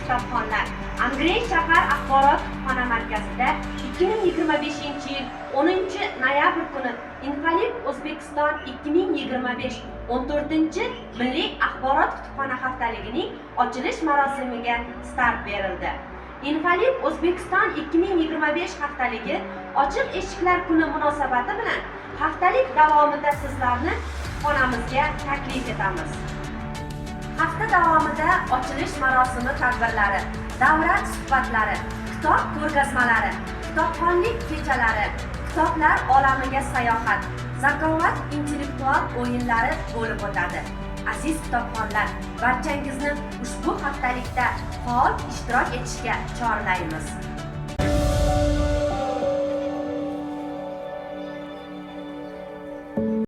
Kitobxonlar, Angren shahar axborot kutubxona markazida 2025-yil 10 noyabr kuni Infolib O'zbekiston 2025 14-milliy axborot kutubxona haftaligining ochilish marosimiga start berildi. Infolib O'zbekiston 2025 haftaligi ochiq eshiklar kuni munosabati bilan haftalik davomida sizlarni kutubxonamizga taklif etamiz. Hafta davomida ochilish marosimi tadbirlari, davra suhbatlari, kitob ko'rgazmalari, kitobxonlik kechalari, kitoblar olamiga sayohat, zakovat intellektual o'yinlari bo'lib o'tadi. Aziz kitobxonlar, barchangizni ushbu haftalikda faol ishtirok etishga chorlaymiz.